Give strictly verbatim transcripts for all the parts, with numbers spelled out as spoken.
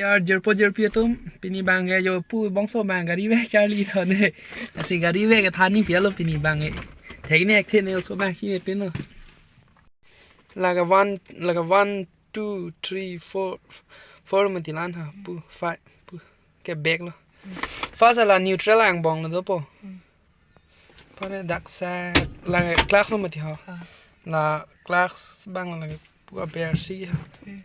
Ar jirpo jirpi atum, pini abang ke jo pu bongso abang gari vek charli thon ne. Lasi gari vek than ni pialo pini abang ke. Thek ne ek the ne oso abang si ne pin lo. Lake one, lake one, two, three, four, four mati la-an ha, pu, five, pu, ke back lo. First la neutral angbong lo dopo. Anparke dak sa, lake clutch lo mati ho. Ah. La clutch abang lake pu aber si ha. Hmm.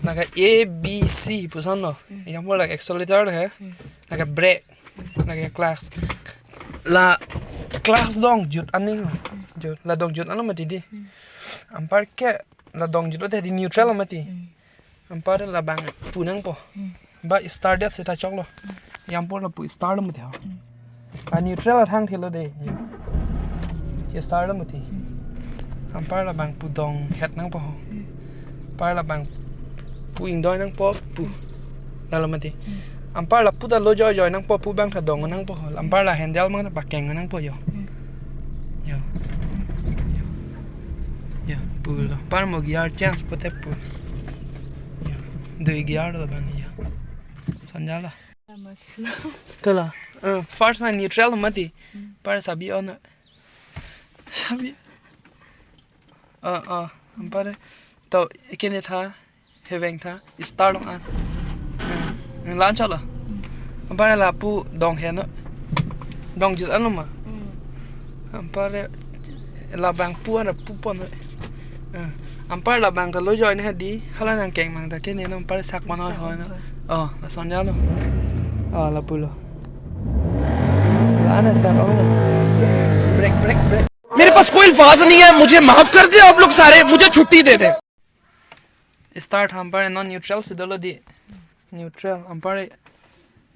Lake A B C puson lo. Hmm. Example lake accelerator he. Hmm. Lake brake. Hmm. Lake clutch. La clutch dongjut aning ho. Hmm. Jut. La dongjut anlo mati di. Hmm. Anparke la dongjut lo te di neutral lo mati. Hmm. Anpar labang pu nangpo. Hmm. Ba start det seta choklo. Hmm. Anpar lapu start lo mati ho. Hmm. A neutral athang thelo de. Che start lo mati. Hmm. Anpar labang pu donghet nangpo ho. Hmm. Anpar labang pu ingdoi nangpo pu. Lalo mati. Hmm. Anpar lapu ta lo joi joi nangpo pu abang ta dong nangpo ho. Anpar la handle abang ta pakeng nangpo jo. Hmm. Jo. Jo. Jo, pu lo. Anpar mo gear change pote pu. Jo. Dui gear lo abang jo. Sonja lo. Kala. Eh, first ma neutral mati. Hmm. Anpar sabi on. Sabi. Ah, ah, anpar. To, kene tha, heveng tha, start long an. Hmm, la-an choklo. Anpar lapu donghet no. Dongjut anlo ma. Hmm. Anpar labang pu an pu pon no. Eh, anpar labang ta lo joi ne di, hala nangkeng mang ta kene no anpar sak pon no. Sak hoi no. Pon. Oh, la sonja lo. Oh, lapu lo. La-an sak ong lo. Brake, brake, brake. मेरे पास कोई अल्फाज नहीं है, मुझे माफ कर दे आप लोग सारे, मुझे छुट्टी दे दे। Start anpar non neutral si dolo di. Neutral, anpar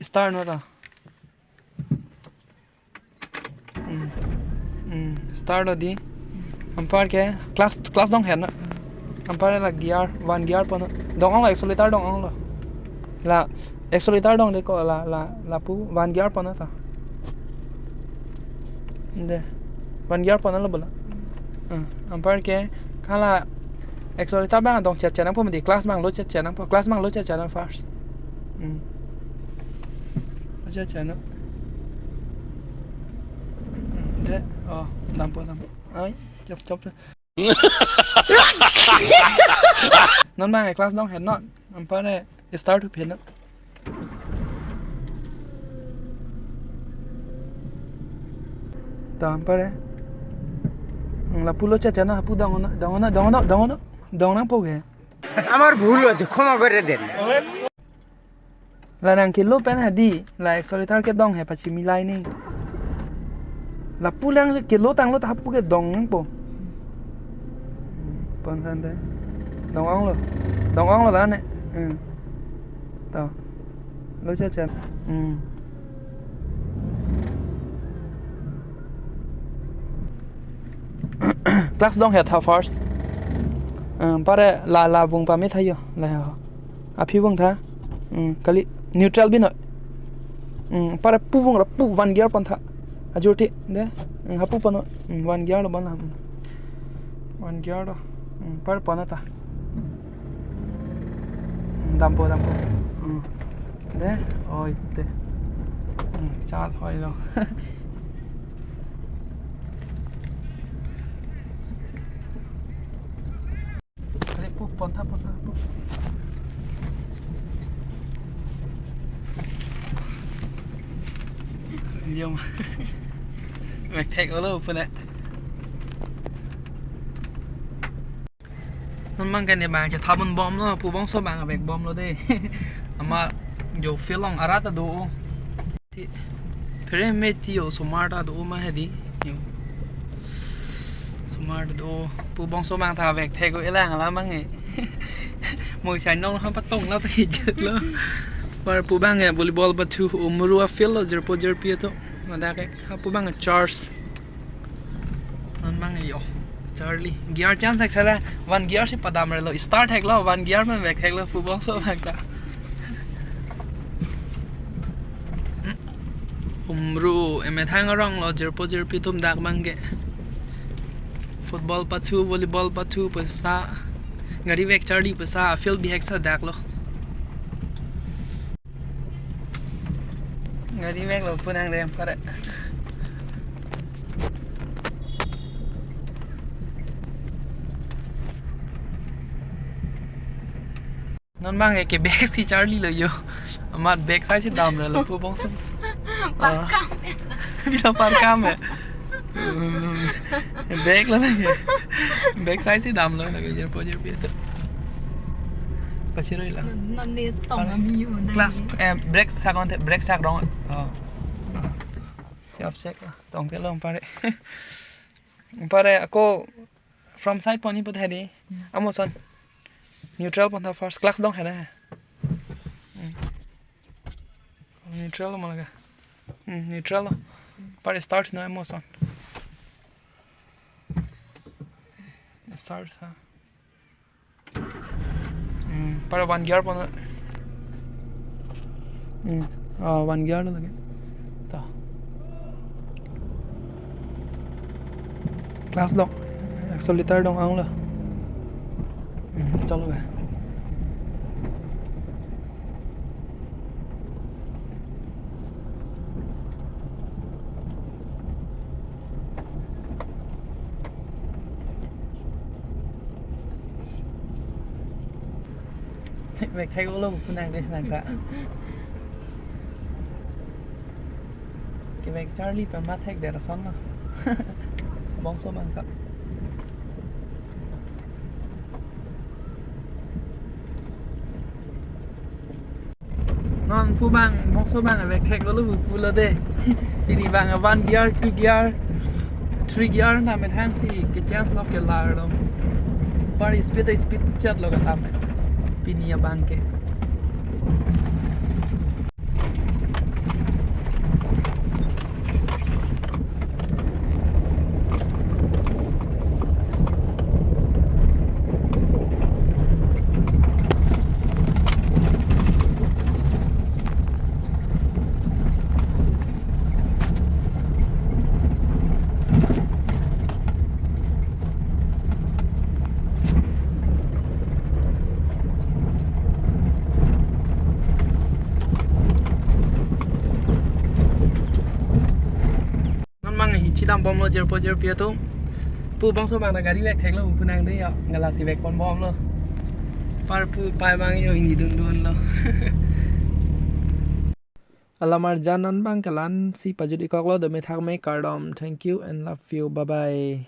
start no ta. Hmm. Hmm. Start lo di. Anparke clutch, clutch donghet no. Anpar la gear, one gear pon no. Dong ong lo, accelerator dong ong lo. La accelerator dong de ko la, la, lapu one gear pon no ta. De. One gear pon no lo bola. Hmm. Anparke hala accelerator abang dong chet chet nangpo mati, clutch abang lo chet chet nangpo. Clutch abang lo chet chet nang first. Hmm. Lo chet chet no. Hmm. De. Oh, dampo, dampo. Ai, chop, chop, chop. Non abang clutch donghet no. Anpar start to pin no. Ta anpar. Hmm, lapu lo chet chet no, hapu dong no, dong no, dong no, dong no. Dong nangpo ke. আমার ভুল হয়েছে, ক্ষমা করে দেন। La nang kelo pen hadi, la accelerator kedong he pachimilai ni. Lapu lang kelo tanglo ta hapu kedong nangpo. Pon san te. Dong ong lo. Dong ong lo la ne. Hmm. To. Lo chet chet. Hmm. Clutch donghet tha first. Eh, anpar la, la vung pame tha jo. La ho. Aphi vung tha. Hmm, kali neutral bi no. Hmm, anpar pu vung ra pu one gear pon tha. Ajur ti de. Hmm, hapu pon no. Hmm, one gear lo bon la. Hmm. One gear lo. Hmm, anpar pon ta. Hmm, dampo, dampo. Hmm. De, oi, de. Hmm, chat hoi lo. Kali pu pon tha, pon tha, pu. Yom. Mek thek olo pu ne. Non abang ke ne abang ke thabun bom lo, pu bongso abang vek bom lo de. Ama jo field along arat ta do. Ti, phere me ti jo osomar ta do ma hedi. Jo. Osomar ta do. Pu bongso abang ta vek thek ko elang la mang e. Mo sai nong ham patong la ta hijat lo. Anpar pu abang e volleyball pathu umru a field lo jirpo jirpi atum. Ladak ke. Ha pu abang e church. Non abang e jo. Charli. Gear change thek sala. One gear si padam re lo. Start thek lo. One gear man vek thek lo. Pu bongso abang ta. Umru emethang arong lo jirpo jirpi atum dak abang ke. Football pathu, volleyball pathu pu sa. Gari vek charli pu sa. Field bihek sa dak lo. Gari veklo pu nangde pare. Non bang ke bag si charlilo yo. Amat bag size si damlo pu bongso. Parkam. Bisa parkam ya. Bag lo lagi. Bag size si damlo lagi, jer po jer pi to. Pachiroi la. Non ne tong ami yo. Class, eh, brake sak on the, brake sak rong. Oh. Siap check la. Tongtelo pare. Pare ako from side pon ni put hedi. Amo son. Neutral pon tha first, class dong hedi. Hmm. Neutral lo malaga. Hmm, neutral lo. Pare start no amo son. Start ha. Hmm, pare one gear pon. Hmm. Ah, one gear lo lagi. Ta. Class dong. Accelerator dong ang lo. Hmm, chalo ga. Vek thek-olo pu nangde nang ta. Kevek charli pen ma thekdet ason lo. Bongso bang ta. Non pu bang, bongso bang vek thek-olo pu pulo de. Pini bang one gear, two gear, three gear na methang si ke change lo ke lar lo. Pare speed, speed chat lo ka tame. Pini abang ke. Non mang hi chidam bomlo jer po jer pi atum. Pu bongso bang na gari vek theklo pu nangde ya. Gala si vek pon bomlo. Pare pu pai bang yo ini dun dun lo. Alam arjan non bang ke la-an si pajut-ik koklo, dome thakme kardom. Thank you and love you. Bye bye.